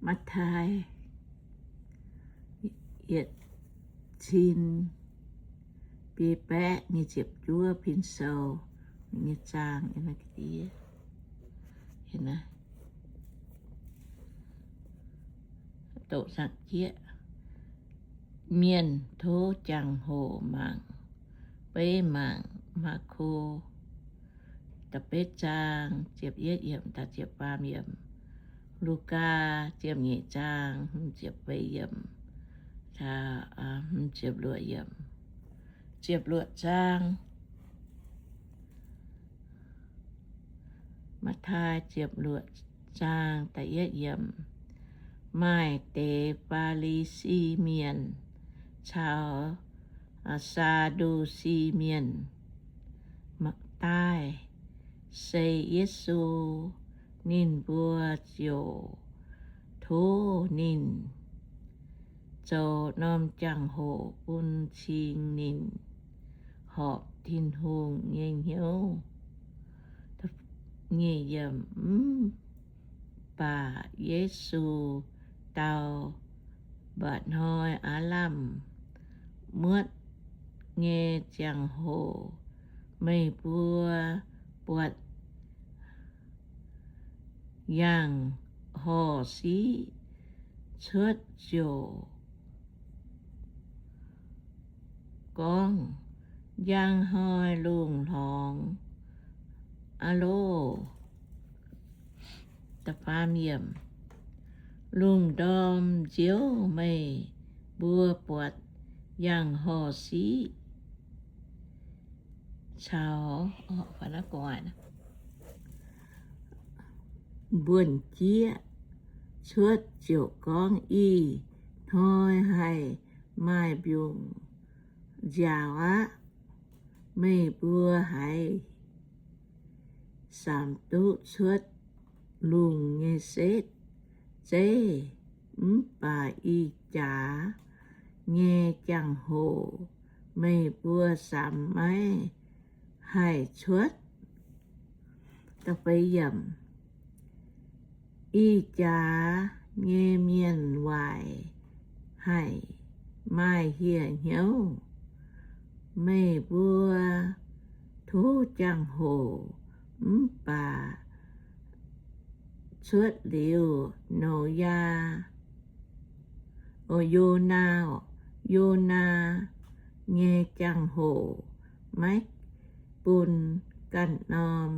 Matv^taai yietc cin biei baeqv nyic ziepc juov pin sou nyei zaang. Doqc zaangc jieqv, mienh tov jangx-hoc mangc, beiv mangc Maako da'betv zaang ziepc yietv yiemc taux ziepc faam yiemc, Lugaa ziepc nyeic zaang hmz ziepc feix yiemc taux hmz ziepc luoqc yiemc. Ziepc luoqc zaang. Matv^taai ziepc luoqc zaang da'yietv yiemc. Maaih deix Faa^li^si Mienh caux Saa^ndu^si Mienh daaih sei Yesu. Ninh mbuo ziouc tov ninh zoux norm jangx-hoc bun cing ninh horpc Tin-Hungh nyei hnyouv. Mv baac Yesu dau, Mba'hnoi aav lamh muotv nyei ziangh hoc meih mbuo buatc yaangh horh-siqv cuotv ziouc gorngv, Njang hnoi lungh hlorngx aqv loh. Lungh ndorm nziouv meih mbuo buatc yaangh horh-siqv caux mbuonx-jieqv cuotv ziouc gorngv, Ih hnoi haih maaih mbiungc nziaaux aqv. Meih mbuo haiz samx duqv cuotv lungh nyei setv zeiv, mv baac ih jaax nyei jangx hoc meih mbuo samx maiv haih cuotv. Ih jaax nyei mienh waaic haic, maaih hieh hnyouv. Meih mbuo tov jangx-hoc mv baac cuotv liuz Noyaa, Yonaa, Yonaa nyei jangx-hoc maiv bun ganh norm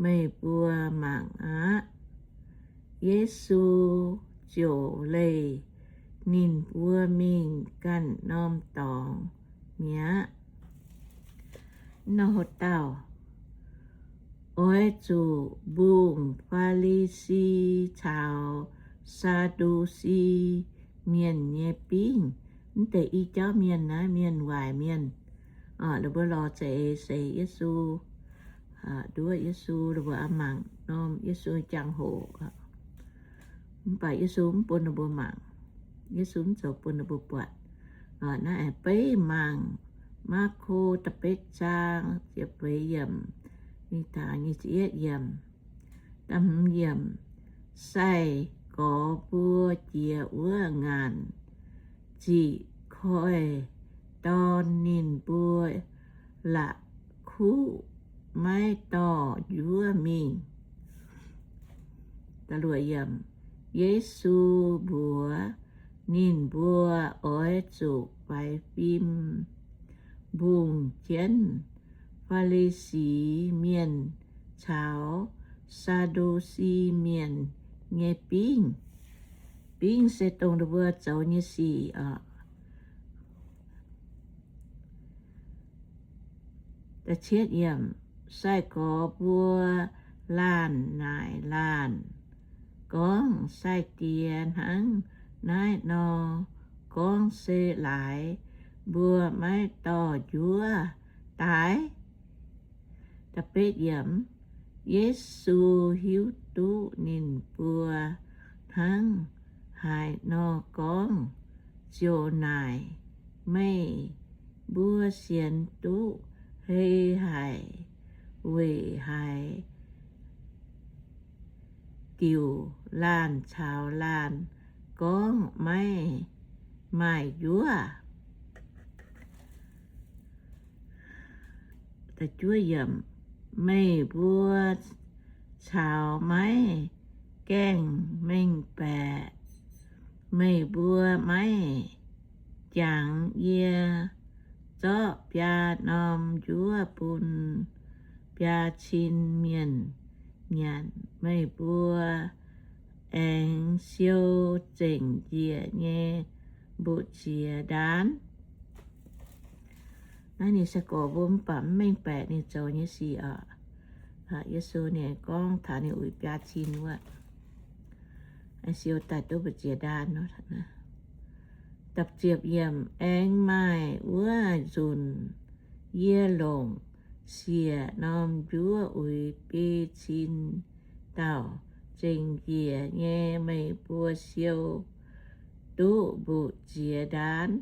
meih mbuo mangc aqv. Yesu ziouc leih ninh mbuo mingh ganh norm dorngx mi'aqv. Nor haaix dauh oix zuqc mbungh Faa^li^si caux Saa^ndu^si mienh nyei bingv. Mv deix i jauv mienh naaiv mienh waaic mienh, ninh mbuo lorz za'eix seix Yesu, nduov Yesu, ninh mbuo mangc norm Yesu jangx-hoc. Mv baac Yesu mv bun ninh mbuo mangc. Yesu mv zoux bun ninh mbuo buatc. Naaiv aengx beiv mangc Maako da'betv zaang ziepc feix yiemc mingh taux nyic ziepc yietv yiemc. Sai-gorx mbuo jiex wuov ngaanc ziqc koiv-dorn ninh mbuo la'kuqv maiv dorh njuov mingh. Yesu mbuox ninh mbuo oix zuqc faix fim mbungh jienv Faa^li^si Mienh caux Saa^ndu^si Mienh nyei bingv. Bingv se dongh ninh mbuo zoux nyei sic oc. Sai-gorx mbuo laanh naaic laanh gorngv, Sai-Diex hnangv naaiv nor gorngv se laaix mbuo maiv dorh njuov daaih? Yesu hiuv duqv ninh mbuo hnangv haaix nor gorngv, ziouc naaic, Meih mbuo sienx duqv hei haic weic haaix diuc laanh caux laanh gorngv maiv maaih njuov. Meih mbuo caux maiv gaengh mengh baeqc, meih mbuo maiv jangx yie zorqv biaa norm njuov bun biaa cin mienh nyanc. Meih mbuo aengx siou zengc njiec nyei mbu'ziex ndaanv. Naaiv ninh sai-gorx mbuo mv baac mv mengh baeqc ninh zoux nyei sic oc. Yesu ninh gorngv taux ninh uix biaa cin wuov, siou daaih duqv mbu'ziex ndaanv. Da'ziepc yiemc, aengx maaih wuov nzunc yie longc siec norm njuov uix biei cin dauh zengc njiec nyei, meih mbuo siou duqv mbu'ziex ndaanv.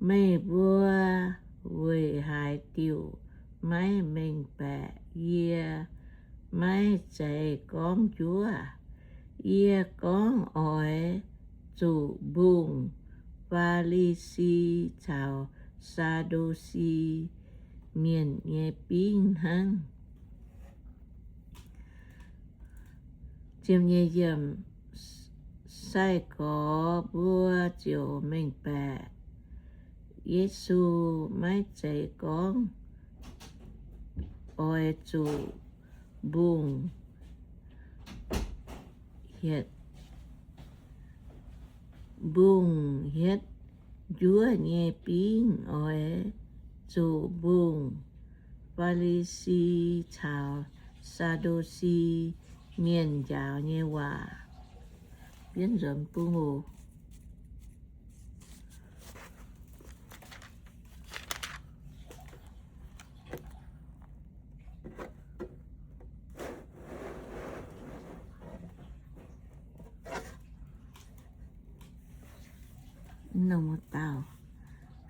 Meih mbuo weic haaix diuc maiv mengh baeqc yie maiv zeiz gorngv njuov? Yie gorngv oix zuqc mbungh Faa^li^si caux Saa^ndu^si Mienh nyei bingv hnangv. Sai-gorx mbuo ziouc mengh baeqc Yesu maiv zeiz gorngv oix zuqc mbungh hietv, mbungh hietv njuov nyei bingv, oix zuqc mbungh Faa^li^si caux Saa^ndu^si Mienh njaaux nyei waac. Bienv nzuonx bung oc.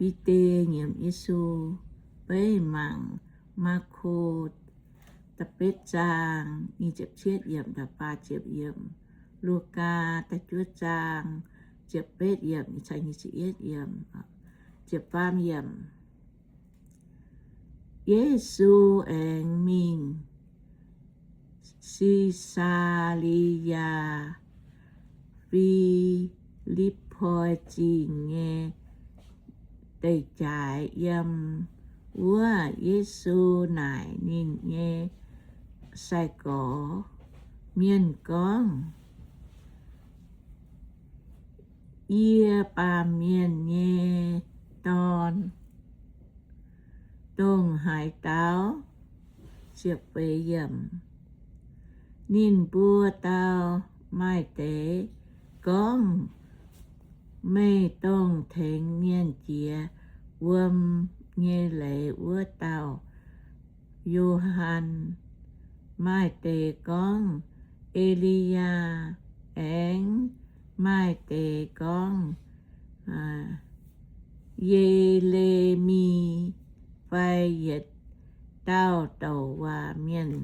Bide nyiemc Yesu beiv mangc Maako da'betv zaang, nyic ziepc cietv yiemc, da'faah ziepc yiemc, Lugaa da'juov zaang, ziepc betv yiemc, ziepc faam yiemc. Yesu aengx mingh Se^saa^li^yaa Fi^lipv^poi Zingh nyei deic-jaaix. Yiem wuov Yesu naaic ninh nyei sai-gorx mienh gorngv, Yie, Baamh Mienh nyei Dorn, dongh haaix dauh? Ninh mbuo dau, Maaih deix gorngv, Meih dongh tengx mienh jiex wuom nyei leiz wuov dauh Yo^han. Maaih deix gorngv, E^li^yaa. Aengx maaih deix gorngv, Ye^le^mi fai yietc dauh douc waac mienh.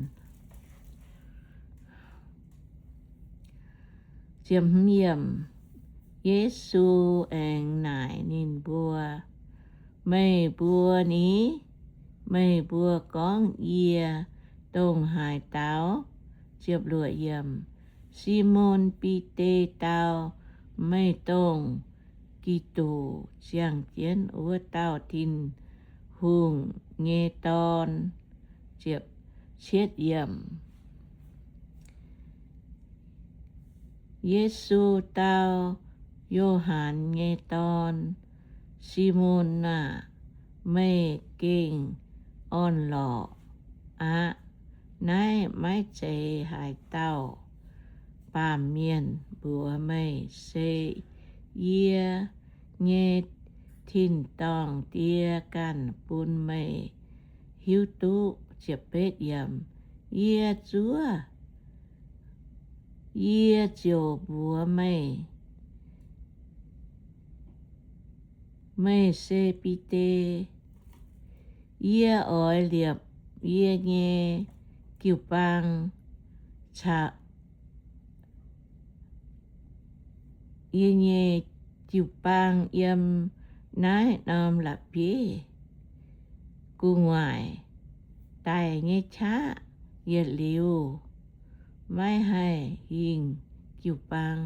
Yesu aengx naaic ninh mbuo, Meih mbuo ni? Meih mbuo gorngv yie dongh haaix dauh? Simon Bide dau, Meih dongh Giduc, ziangh jienv wuov dauh Tin-Hungh nyei Dorn. Yesu dau, Yo^han nyei dorn, Simon aah! Meih gengh orn-lorqc aqv. Naaiv maiv zeiz haaix dauh baamh mienh mbuox meih, se yie nyei tin-dorngh Die ganh bun meih hiuv duqv. Yie zuov, yie ziouc mbuox meih, meih se Bide. Yie oix liepc yie nyei jiu-baang caux, yie nyei jiu-baang yiem naaiv norm la'bieiv gu'nguaaic daic nyei qaqv yietc liuz maiv haih hingh jiu-baang.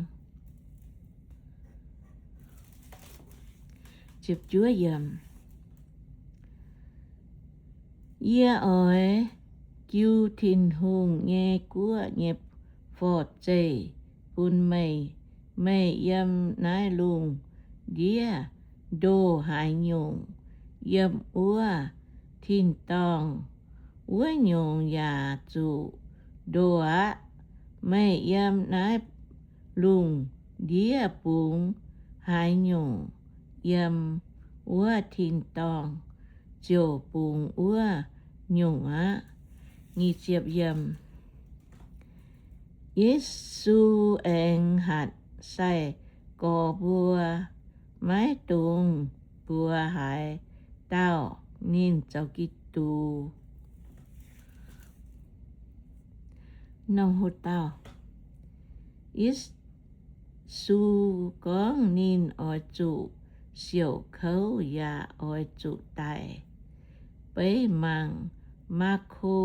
Yie oix jiu Tin-Hungh nyei guoqv nyei forv-zeih bun meih. Meih yiem naaiv lungh ndiev ndoh haaix nyungc, yiem wuov tin-dorngh wuov nyungc yaac zuqc ndoh aqv. Meih yiem naaiv lungh ndiev bungx haaix nyungc, yiem wuov tin-dorngh ziouc bungx wuov nyungc aqv. Yesu aengx hatc sai-gorx mbuo maiv dungx mbuox haaix dauh ninh zoux Giduc. Yesu gorngv ninh oix zuqc siouc kouv yaac oix zuqc daic. Beiv mangc Maako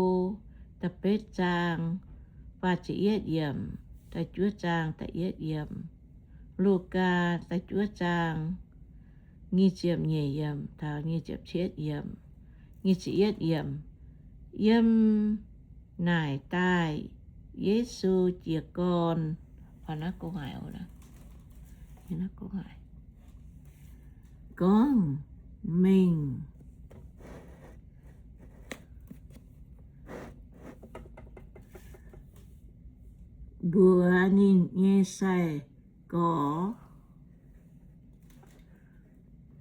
da'betv zaang, faah ziepc yietv yiemc, da'juov zaang da'yietv yiemc, Lugaa da'juov zaang nyic ziepc nyeic yiemc taux nyic ziepc cietv yiemc, nyic ziepc yietv yiemc. Yiem naaic daaih Yesu jiez gorn gorngv mengh mbuox ninh nyei sai-gorx,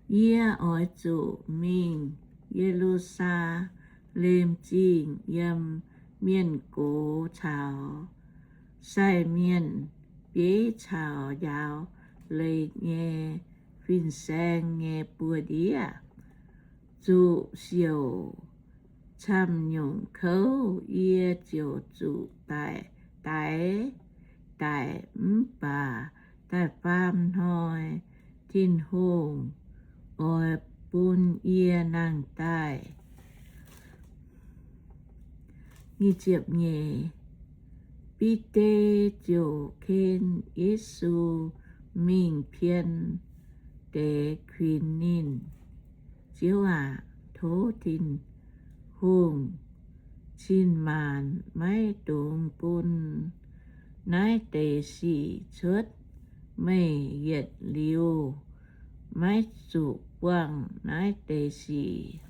Yie oix zuqc mingh Ye^lu^saa^lem Zingh yiem mienh gox caux sai mienh bieiv caux njaaux leiz nyei fin-saeng nyei buoz-ndiev zuqc siouc camv-nyungc kouv. Yie ziouc zuqc daix, daix daic, mv baac da'faam hnoi Tin-Hungh oix bun yie nangh daaih. Bide ziouc ken Yesu mingh pien deix kuinx ninh, Ziouv aac, tov Tin-Hungh cin-maanc maiv dungx bun naaiv deix sic cuotv. Meih yietc liuz maiv zuqc buangh naaiv deix sic.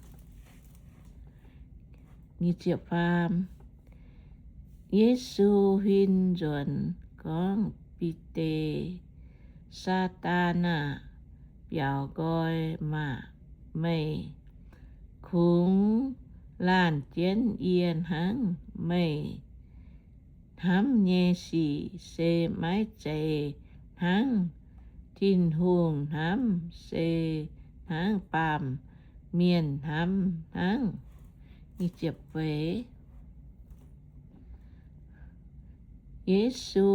Yesu huin nzuonx gorngv Bide, Saadaan aah! Biaux nqoi maah! Meih kungx laanh jienv yie hnangv. Meih hnamv nyei sic se maiv zeiz hnangv Tin-Hungh hnamv, se hnangv baamh mienh hnamv hnangv. Yesu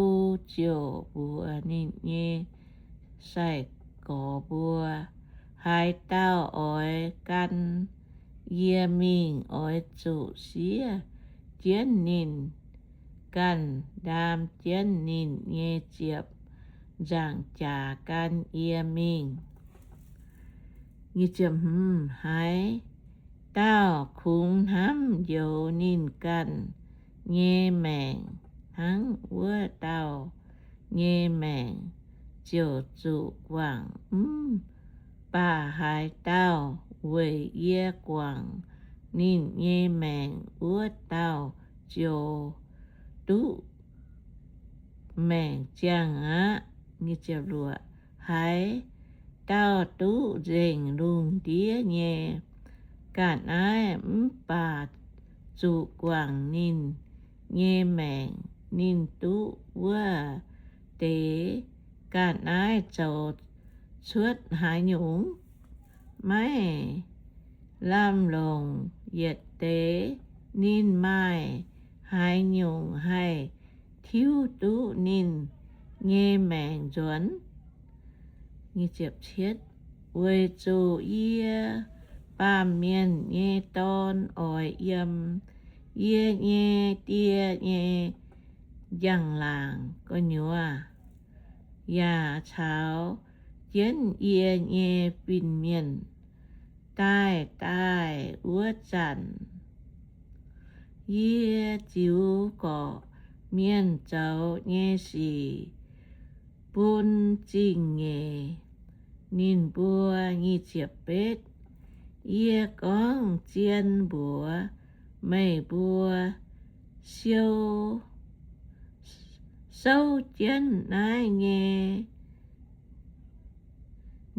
ziouc mbuox ninh nyei sai-gorx mbuo, Haaix dauh oix gan yie mingh, oix zuqc siev jienv ninh ganh, ndaam jienv ninh nyei ziepc nzaangc jaax gan yie mingh. Haaix dauh kungx hnamv njoux ninh ganh nyei maengc hnangv, wuov dauh nyei maengc ziouc zuqc guangc. Mv baac haaix dauh weic yie guangc ninh nyei maengc, wuov dauh ziouc duqv maengc ziangh aqv. Haaix dauh duqv nzengc lungh ndiev nyei ga'naaiv mv baac zuqc guangc ninh nyei maengc, ninh duqv wuov deix ga'naaiv zoux cuotv haaix nyungc? Maiv lamh longc yietc deix. Ninh maaih haaix nyungc haih tiuv duqv ninh nyei maengc nzuonx? Weic zuqc yie, Baamh Mienh nyei Dorn, oix yiem yie nyei Die nyei njang-laangc gu'nyuoz, yaac caux jienv yie nyei fin-mienh daaih daaih wuov zanc, yie ziux gorqv-mienh zoux nyei sic bun zingh nyeic ninh mbuo. Nyic ziepc betv. Yie gorngv zien mbuox meih mbuo, siou, souv jienv naaiv nyei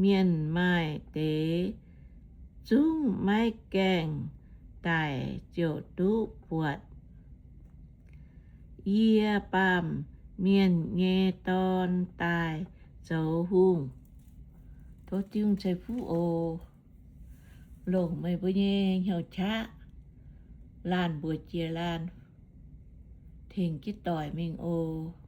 mienh maaih deix zungv maiv gaengh daic ziouc duqv buatc yie, Baamh Mienh nyei Dorn, daaih zoux hungh. Tov Tin-Hungh ceix fuqv oc. Longc meih mbuo nyei hnyouv qaqv laanh mbuox jiex laanh tengx jienv doic mingh oc.